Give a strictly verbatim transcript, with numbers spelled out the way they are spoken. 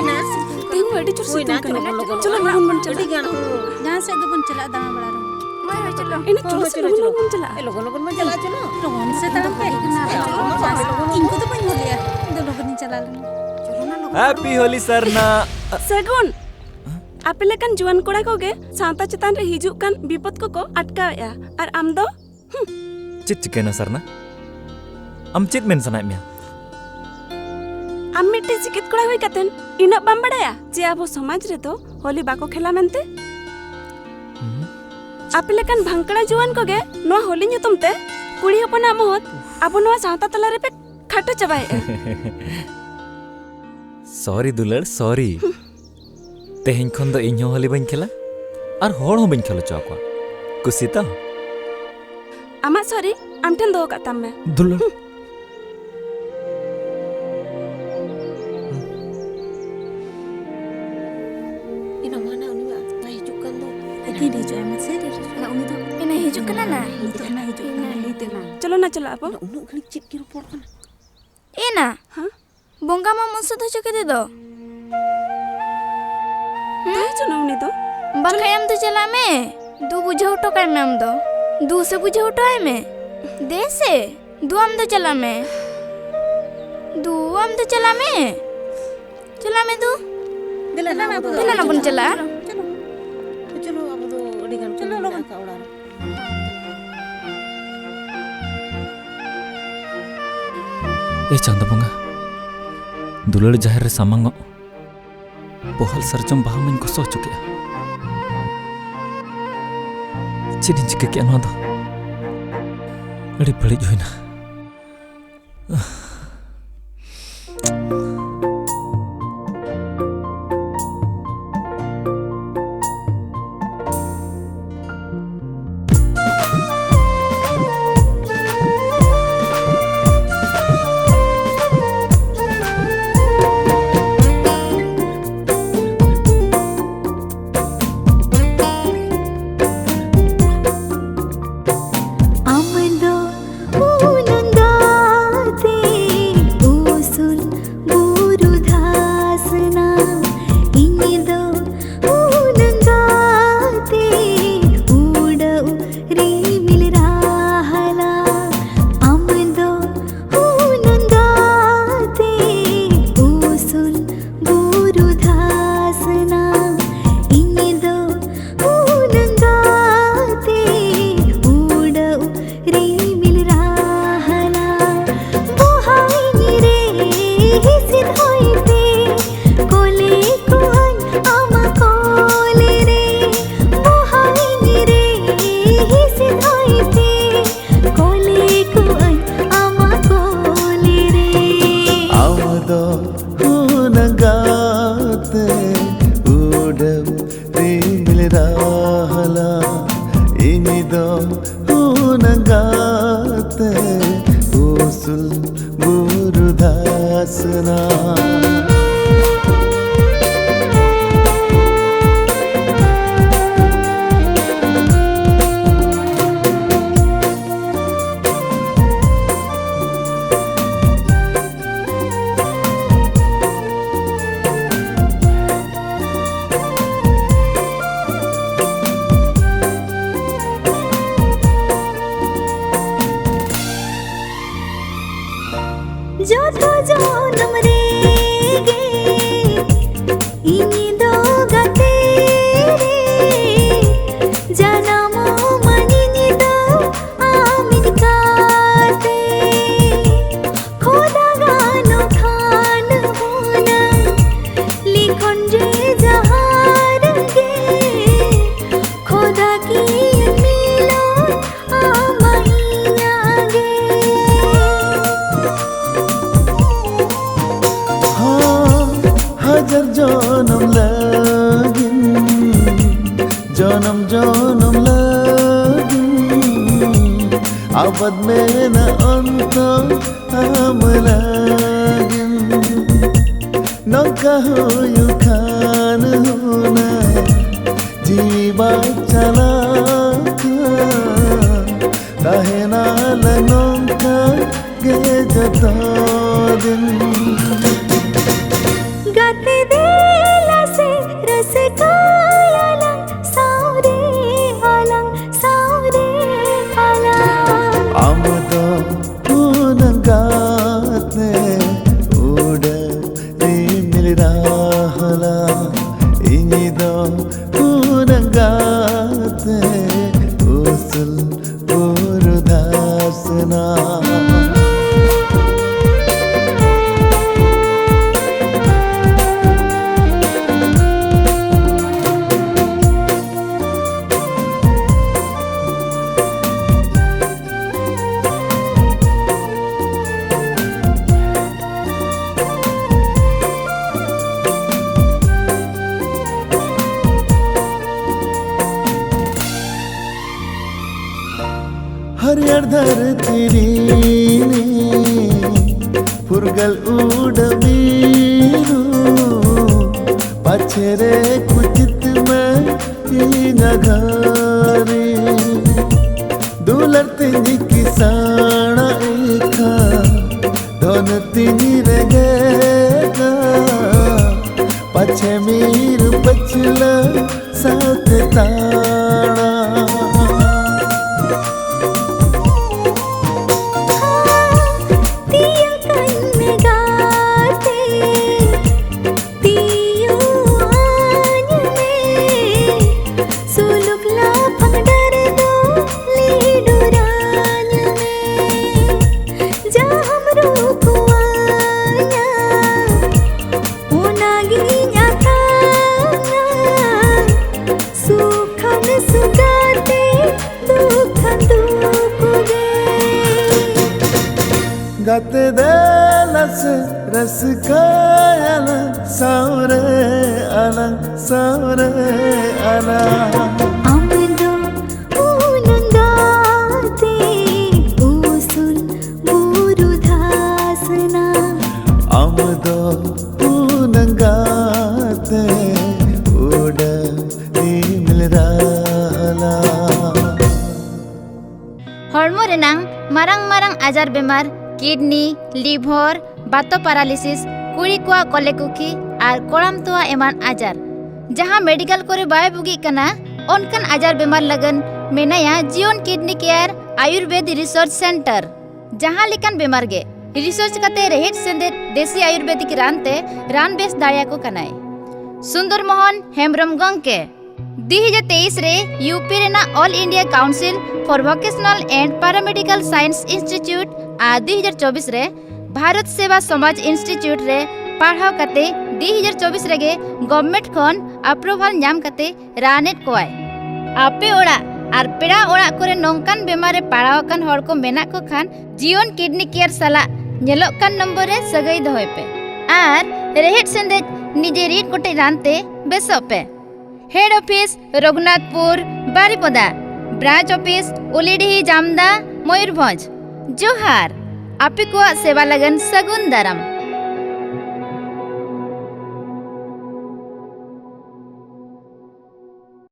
ᱛᱮᱦᱮᱧ ᱢᱟ ᱟᱹᱰᱤ ᱡᱳᱨ ᱥᱤᱛᱩᱝ ᱠᱟᱱᱟ᱾ ᱪᱚᱞᱚ, ᱞᱚᱜᱚᱱ ᱵᱚᱱ ᱪᱟᱞᱟᱜᱼᱟ᱾ ᱡᱟᱦᱟᱸ ᱥᱮᱫ ᱜᱮᱵᱚᱱ ᱪᱟᱞᱟᱜ, ᱫᱟᱬᱟ ᱵᱟᱲᱟ ᱨᱮᱦᱚᱸ᱾ ᱦᱳᱭ, ᱦᱳᱭ, ᱪᱚᱞᱚ᱾ ᱮᱱᱮᱡ ᱪᱚᱞᱚ ᱥᱮ, ᱞᱚᱜᱚᱱ ᱞᱚᱜᱚᱱ ᱵᱚᱱ ᱪᱟᱞᱟᱜᱼᱟ᱾ ᱞᱚᱜᱚᱱ ᱥᱮ ᱛᱟᱲᱟᱢ ᱯᱮ ᱦᱮᱡ ᱠᱟᱱᱟ᱾ ᱤᱧ ᱠᱚᱫᱚ ᱵᱟᱹᱧ ᱵᱷᱟᱹᱞᱤᱭᱟ, ᱤᱧ ᱫᱚ ᱞᱚᱜᱚᱱᱤᱧ ᱪᱟᱞᱟᱣ ᱞᱮᱱᱟ᱾ ᱦᱮᱯᱤ ᱦᱳᱞᱤ ᱥᱟᱨᱱᱟ᱾ ᱥᱟᱹᱜᱩᱱ᱾ ᱟᱯᱮ ᱞᱮᱠᱟᱱ ᱡᱩᱣᱟᱹᱱ ᱠᱚᱲᱟ ᱠᱚᱜᱮ ᱥᱟᱶᱛᱟ ᱪᱮᱛᱟᱱ ᱨᱮ ᱦᱤᱡᱩᱜ ᱠᱟᱱ ᱵᱤᱯᱚᱫ ᱠᱚᱠᱚ ᱟᱴᱠᱟᱣᱮᱫᱼᱟ, ᱟᱨ ᱟᱢ ᱫᱚ? ᱪᱮᱫ ᱪᱤᱠᱟᱹᱭᱮᱱᱟ ᱥᱟᱨᱱᱟ? ᱟᱢ ᱪᱮᱫ ᱢᱮᱱ ᱥᱟᱱᱟᱭᱮᱫ ᱢᱮᱭᱟ? ᱟᱢ ᱢᱤᱫᱴᱮᱱ ᱥᱤᱠᱷᱤᱛ ᱠᱚᱲᱟ ᱦᱩᱭ ᱠᱟᱛᱮᱱ ᱤᱱᱟᱹᱜ ᱵᱟᱢ ᱵᱟᱲᱟᱭᱟ ᱡᱮ ᱟᱵᱚ ᱥᱚᱢᱟᱡᱽ ᱨᱮᱫᱚ ᱦᱳᱞᱤ ᱵᱟᱠᱚ ᱠᱷᱮᱞᱟ ᱢᱮᱱᱛᱮ? ᱦᱩᱸ? ᱟᱯᱮ ᱞᱮᱠᱟᱱ ᱵᱷᱟᱝᱠᱲᱟ ᱡᱩᱣᱟᱹᱱ ᱠᱚᱜᱮ ᱱᱚᱣᱟ ᱦᱳᱞᱤ ᱧᱩᱛᱩᱢ ᱛᱮ ᱠᱩᱲᱤ ᱦᱚᱯᱚᱱᱟᱜ ᱢᱚᱦᱚᱛ ᱟᱵᱚ ᱱᱚᱣᱟ ᱥᱟᱶᱛᱟ ᱛᱟᱞᱟ ᱨᱮᱯᱮ ᱠᱷᱟᱴᱚ ᱪᱟᱵᱟᱭᱮᱫᱼᱟ᱾ ᱥᱚᱨᱤ ᱫᱩᱞᱟᱹᱲ, ᱥᱚᱨᱤ᱾ ᱛᱮᱦᱮᱧ ᱠᱷᱚᱱ ᱫᱚ ᱤᱧ ᱦᱚᱸ ᱦᱳᱞᱤ ᱵᱟᱹᱧ ᱠᱷᱮᱞᱟ, ᱟᱨ ᱦᱚᱲ ᱦᱚᱸ ᱵᱟᱹᱧ ᱠᱷᱮᱞ ᱦᱚᱪᱚ ᱟᱠᱚᱣᱟ᱾ ᱠᱩᱥᱤ ᱛᱚ? ᱟᱢᱟᱜ ᱥᱚᱨᱤ ᱟᱢ ᱴᱷᱮᱱ ᱫᱚᱦᱚ ᱠᱟᱜ ᱛᱟᱢ ᱢᱮ᱾ ᱫᱩᱞᱟᱹᱲ᱾ ᱮᱱᱟ ᱢᱟ ᱱᱟ, ᱩᱱᱤ ᱢᱟ ᱵᱟᱭ ᱦᱤᱡᱩᱜ ᱠᱟᱱ ᱫᱚ᱾ ᱛᱤᱨᱮ ᱦᱤᱡᱩᱜ ᱟᱭ ᱢᱟᱥᱮ? ᱚᱱᱟ ᱩᱱᱤ ᱫᱚ ᱮᱱᱟ ᱦᱤᱡᱩᱜ ᱠᱟᱱᱟ ᱱᱟ? ᱱᱤᱛᱚᱜ ᱱᱟ ᱦᱤᱡᱩᱜ ᱠᱟᱱᱟ, ᱞᱟᱹᱭ ᱛᱮ ᱱᱟ᱾ ᱪᱚᱞᱚ ᱱᱟ, ᱪᱟᱞᱟᱜ ᱟᱵᱚ᱾ ᱩᱱᱟᱹᱜ ᱜᱷᱟᱹᱲᱤᱡ ᱪᱮᱫ ᱠᱤᱱ ᱨᱚᱯᱚᱲ ᱠᱟᱱᱟ? ᱮᱱᱟ᱾ ᱦᱮᱸ? ᱵᱚᱸᱜᱟ ᱢᱟᱢ ᱩᱥᱟᱹᱫ ᱦᱚᱪᱚ ᱠᱮᱫᱮ ᱫᱚ᱾ ᱦᱩᱸ? ᱛᱟᱦᱮᱸ ᱦᱚᱪᱚᱱᱟ ᱩᱱᱤ ᱫᱚ᱾ ᱵᱟᱠᱷᱟᱡ ᱟᱢ ᱫᱚ ᱪᱟᱞᱟᱜ ᱢᱮ᱾ ᱫᱩ ᱵᱩᱡᱷᱟᱹᱣ ᱦᱚᱴᱚ ᱠᱟᱭ ᱢᱮ ᱟᱢ ᱫᱚ᱾ ᱫᱩ ᱥᱮ ᱵᱩᱡᱷᱟᱹᱣ ᱦᱚᱴᱚ ᱟᱭ ᱢᱮ᱾ ᱫᱮ ᱥᱮ᱾ ᱫᱩ ᱟᱢ ᱫᱚ ᱪᱟᱞᱟᱜ ᱢᱮ᱾ ᱫᱩ ᱟᱢ ᱫᱚ ᱪᱟᱞᱟᱜ ᱢᱮ᱾ ᱪᱟᱞᱟᱜ ᱢᱮ ᱫᱩ᱾ ᱫᱮᱞᱟ ᱱᱟ, ᱟᱵᱚ ᱫᱚ ᱫᱮᱞᱟ ᱱᱟ ᱵᱚᱱ ᱪᱟᱞᱟᱜᱼᱟ᱾ ᱪᱚᱞᱚ᱾ ᱪᱚᱞᱚ, ᱟᱵᱚ ᱫᱚ ᱟᱹᱰᱤ ᱜᱟᱱ ᱠᱟᱹᱢᱤ ᱢᱮᱱᱟᱜ ᱟᱠᱟᱫ ᱚᱲᱟᱜ ᱨᱮ᱾ ᱮ ᱪᱟᱸᱫᱚ ᱵᱚᱸᱜᱟ, ᱫᱩᱞᱟᱹᱲ ᱡᱟᱦᱮᱨ ᱨᱮ ᱥᱟᱢᱟᱝᱚᱜ ᱯᱚᱦᱟᱞ ᱥᱟᱨᱡᱚᱢ ᱵᱟᱦᱟ ᱢᱟᱧ ᱜᱚᱥᱚ ᱦᱚᱪᱚ ᱠᱮᱫᱼᱟ᱾ ᱪᱮᱫ ᱤᱧ ᱪᱤᱠᱟᱹ ᱠᱮᱫᱼᱟ ᱱᱚᱣᱟ ᱫᱚ? ᱟᱹᱰᱤ ᱵᱟᱹᱲᱤᱡ ᱦᱩᱭᱱᱟ᱾ ᱟᱢ ᱫᱚ ᱩᱱᱟᱹᱝ ᱜᱟᱛᱮ ᱦᱤᱥᱤᱫ ᱦᱚᱭ ᱛᱮ ᱠᱚᱞᱮ ᱠᱚᱣᱟᱧ ᱟᱢᱟᱜ ᱠᱚᱞᱮ ᱨᱮ, ᱵᱚᱦᱟᱣᱤᱧ ᱨᱮ ᱦᱤᱥᱤᱫ ᱦᱚᱭ ᱛᱮ ᱠᱚᱞᱮ ᱠᱚᱣᱟᱧ ᱟᱢᱟᱜ ᱠᱚᱞᱮ ᱨᱮ᱾ ᱟᱢ ᱫᱚ ᱦᱩᱱᱟᱹᱝ ᱜᱟᱛᱮ ᱩᱰᱟᱹᱣ ᱨᱤᱢᱤᱞ ᱨᱟᱦᱞᱟ, ᱤᱧ ᱫᱚ ᱦᱩᱱᱟᱹᱝ ᱜᱟᱛᱮ ᱩᱥᱩᱞ ᱵᱩᱨᱩ ᱫᱷᱟᱥᱱᱟ᱾ ᱡᱚᱛᱚ ᱡᱚᱱᱚᱢ ᱨᱮᱜᱮ ᱤᱧ ᱫᱚ ᱜᱟᱛᱮ ᱨᱮ ᱡᱟᱱᱟᱢᱚᱜ ᱢᱟᱹᱧ ᱤᱧ ᱫᱚ ᱟᱢᱤᱧ ᱠᱟᱛᱮ᱾ ᱠᱷᱚᱫᱟ ᱜᱟᱱᱚᱜ ᱠᱷᱟᱱ ᱦᱩᱱᱟᱹᱝ ᱞᱤᱠᱷᱚᱱ ᱡᱮ ᱡᱟᱦᱟᱸ ᱨᱮᱜᱮ ᱠᱷᱚᱫᱟ ᱠᱤ ᱢᱤᱞᱚᱱ ᱟᱢᱟᱜ ᱤᱧᱟᱜ ᱜᱮ᱾ ᱦᱚᱸ, ᱦᱟᱡᱟᱨ ᱡᱚᱱᱚᱢ ᱞᱟᱹᱜᱤᱫ, ᱡᱚᱱᱚᱢ ᱡᱚᱱᱚᱢ ᱞᱟᱹᱜᱤᱫ ᱟᱵᱟᱫ ᱢᱮᱱᱟᱜ ᱚᱱᱛᱚ ᱟᱢ ᱞᱟᱹᱜᱤᱫ᱾ ᱱᱚᱝᱠᱟ ᱦᱩᱭᱩᱜ ᱠᱷᱟᱱ ᱦᱩᱱᱟᱹᱝ ᱡᱤᱣᱤ ᱵᱟᱧᱪᱟᱣ ᱞᱮᱠᱟ ᱛᱟᱦᱮᱱᱟ ᱞᱮ ᱱᱚᱝᱠᱟ ᱜᱮ ᱡᱚᱛᱚ ᱫᱤᱱ᱾ ᱜᱟᱛᱮ ᱫᱮᱞᱟ ᱥᱮ ᱨᱟᱹᱥᱠᱟᱹᱭᱟᱞᱟᱝ ᱥᱟᱶᱨᱮ ᱟᱞᱟᱝ, ᱥᱟᱶᱨᱮ ᱟᱞᱟᱝ᱾ ᱟᱢ ᱫᱚ ᱦᱩᱱᱟᱹᱝ ᱜᱟᱛᱮ ᱩᱰᱟᱹᱣ ᱨᱤᱢᱤᱞ ᱨᱟᱦᱞᱟ, ᱤᱧ ᱫᱚ ᱦᱩᱱᱟᱹᱝ ᱜᱟᱛᱮ ᱩᱥᱩᱞ ᱵᱩᱨᱩ ᱫᱷᱟᱥᱱᱟ᱾ ᱜᱟᱞ ᱩᱰᱟᱹᱢᱤᱨᱩ ᱯᱟᱪᱷᱮ ᱨᱮ ᱠᱩᱪᱤᱛ ᱢᱮ ᱤᱧ ᱟᱜᱷᱟᱨᱤ᱾ ᱫᱩᱞᱟᱹᱲ ᱛᱤᱧ ᱠᱤᱥᱟᱹᱬᱟ ᱤᱠᱷᱟ ᱫᱷᱚᱱ ᱛᱤᱧ ᱨᱮᱸᱜᱮᱡᱟ᱾ ᱯᱟᱪᱷᱮ ᱢᱤᱨᱩ ᱯᱟᱹᱪᱷᱞᱟᱹ ᱥᱟᱶᱛᱮ ᱛᱟᱲᱟᱢ᱾ ᱛᱤᱭᱟ ᱠᱟᱹᱧ ᱢᱮ ᱜᱟᱛᱮ, ᱛᱤᱭᱩ ᱟᱹᱧ ᱢᱮ, ᱥᱩᱞᱩᱠ ᱞᱟᱯᱷᱟᱝ ᱰᱟᱦᱟᱨ ᱫᱚ ᱞᱤᱰᱩᱨᱟᱹᱧ ᱢᱮ᱾ ᱡᱟᱦᱟᱸᱢ ᱨᱩᱠᱩᱣᱟᱹᱧᱟ, ᱚᱱᱟᱜᱤᱧ ᱟᱛᱟᱝᱟ᱾ ᱥᱩᱠᱷᱟᱱ ᱥᱩᱜᱟᱛᱮ, ᱫᱩᱠᱷᱟᱱ ᱫᱩᱠᱷ ᱜᱮ᱾ ᱜᱟᱛᱮ ᱫᱮᱞᱟ ᱥᱮ ᱨᱟᱹᱥᱠᱟᱹᱭᱟᱞᱟᱝ ᱥᱟᱶᱨᱮ ᱟᱞᱟᱝ, ᱥᱟᱶᱨᱮ ᱟᱞᱟᱝ᱾ ᱟᱢ ᱫᱚ ᱩᱱᱟᱹᱝ ᱜᱟᱛᱮ ᱩᱥᱩᱞ ᱵᱩᱨᱩ ᱫᱷᱟᱥᱱᱟ᱾ ᱟᱢ ᱫᱚ ᱩᱱᱟᱹᱝ ᱜᱟᱛᱮ ᱩᱰᱟᱹᱱ ᱨᱤᱢᱤᱞ ᱨᱟᱦᱞᱟ᱾ ᱦᱚᱲᱢᱚ ᱨᱮᱱᱟᱝ ᱢᱟᱨᱟᱝ ᱢᱟᱨᱟᱝ ᱟᱡᱟᱨ ᱵᱮᱢᱟᱨ, ᱠᱤᱰᱱᱤ, ᱞᱤᱵᱷᱚᱨ, ᱵᱟᱛᱚ ᱯᱟᱨᱟᱞᱤᱥᱤᱥ, ᱠᱩᱲᱤ ᱠᱚᱣᱟᱜ ᱠᱚᱞᱮ ᱠᱩᱠᱷᱤ ᱟᱨ ᱠᱚᱲᱟᱢ ᱛᱚᱣᱟ ᱮᱢᱟᱱ ᱟᱡᱟᱨ᱾ ᱡᱟᱦᱟᱸ ᱢᱮᱰᱤᱠᱟᱞ ᱠᱚᱨᱮ ᱵᱟᱭ ᱵᱩᱜᱤᱜ ᱠᱟᱱᱟ, ᱚᱱᱠᱟᱱ ᱟᱡᱟᱨ ᱵᱮᱢᱟᱨ ᱞᱟᱹᱜᱤᱫ ᱢᱮᱱᱟᱭᱟ ᱡᱤᱭᱚᱱ ᱠᱤᱰᱱᱤ ᱠᱮᱭᱟᱨ ᱟᱭᱩᱨᱵᱮᱫ ᱨᱤᱥᱟᱨᱪ ᱥᱮᱱᱴᱟᱨ᱾ ᱡᱟᱦᱟᱸ ᱞᱮᱠᱟᱱ ᱵᱮᱢᱟᱨ ᱜᱮ ᱨᱤᱥᱟᱨᱪ ᱠᱟᱛᱮ ᱨᱮᱦᱮᱫ ᱥᱮᱸᱫᱮᱫ ᱫᱮᱥᱤ ᱟᱭᱩᱨᱵᱮᱫᱤᱠ ᱨᱟᱱ ᱛᱮ ᱨᱟᱱ ᱵᱮᱥ ᱫᱟᱲᱮᱭᱟᱠᱚ ᱠᱟᱱᱟᱭ᱾ ᱥᱩᱱᱫᱚᱨ ᱢᱳᱦᱚᱱ ᱦᱮᱢᱵᱨᱚᱢ ᱜᱚᱢᱠᱮ᱾ ᱫᱩ ᱦᱟᱡᱟᱨ ᱛᱮᱭᱤᱥ ᱨᱮ ᱤᱭᱩ ᱯᱤ ᱨᱮᱱᱟᱜ All India Council for Vocational and Paramedical Science Institute ᱟᱨ ᱫᱩ ᱦᱟᱡᱟᱨ ᱪᱚᱵᱵᱤᱥ ᱨᱮ ᱵᱷᱟᱨᱚᱛ ᱥᱮᱵᱟ ᱥᱚᱢᱟᱡᱽ ᱤᱱᱥᱴᱤᱴᱭᱩᱴ ᱨᱮ ᱯᱟᱲᱦᱟᱣ ᱠᱟᱛᱮ ᱫᱩ ᱦᱟᱡᱟᱨ ᱪᱚᱵᱵᱤᱥ ᱨᱮᱜᱮ ᱜᱚᱵᱷᱢᱮᱱᱴ ᱠᱷᱚᱱ ᱟᱯᱨᱩᱵᱷᱟᱞ ᱧᱟᱢ ᱠᱟᱛᱮ ᱨᱟᱱᱮᱫ ᱠᱚᱣᱟᱭ᱾ ᱟᱯᱮ ᱚᱲᱟᱜ ᱟᱨ ᱯᱮᱲᱟ ᱚᱲᱟᱜ ᱠᱚᱨᱮ ᱱᱚᱝᱠᱟᱱ ᱵᱮᱢᱟᱨ ᱨᱮ ᱯᱟᱲᱟᱣ ᱟᱠᱟᱱ ᱦᱚᱲ ᱠᱚ ᱢᱮᱱᱟᱜ ᱠᱚ ᱠᱷᱟᱱ, ᱡᱤᱭᱚᱱ ᱠᱤᱰᱱᱤ ᱠᱮᱭᱟᱨ ᱥᱟᱞᱟᱜ ᱧᱮᱞᱚᱜ ᱠᱟᱱ ᱱᱚᱢᱵᱚᱨ ᱨᱮ ᱥᱟᱹᱜᱟᱹᱭ ᱫᱚᱦᱚᱭ ᱯᱮ ᱟᱨ ᱨᱮᱦᱮᱫ ᱥᱮᱸᱫᱮᱫ ᱱᱤᱡᱮ ᱨᱤᱫ ᱠᱚᱴᱮᱡ ᱨᱟᱱ ᱛᱮ ᱵᱮᱥᱚᱜ ᱯᱮ᱾ ᱦᱮᱰ ᱚᱯᱷᱤᱥ ᱨᱚᱜᱷᱩᱱᱟᱛᱷᱯᱩᱨ ᱵᱟᱨᱤᱯᱚᱫᱟ, ᱵᱨᱟᱧᱪ ᱚᱯᱷᱤᱥ ᱩᱞᱤᱰᱤᱦᱤ ᱡᱟᱢᱫᱟ ᱢᱚᱭᱩᱨᱵᱷᱚᱸᱡᱽ᱾ ᱡᱚᱦᱟᱨ᱾ ᱟᱯᱮ ᱠᱚᱣᱟᱜ ᱥᱮᱵᱟ ᱞᱟᱹᱜᱤᱫ ᱥᱟᱹᱜᱩᱱ ᱫᱟᱨᱟᱢ᱾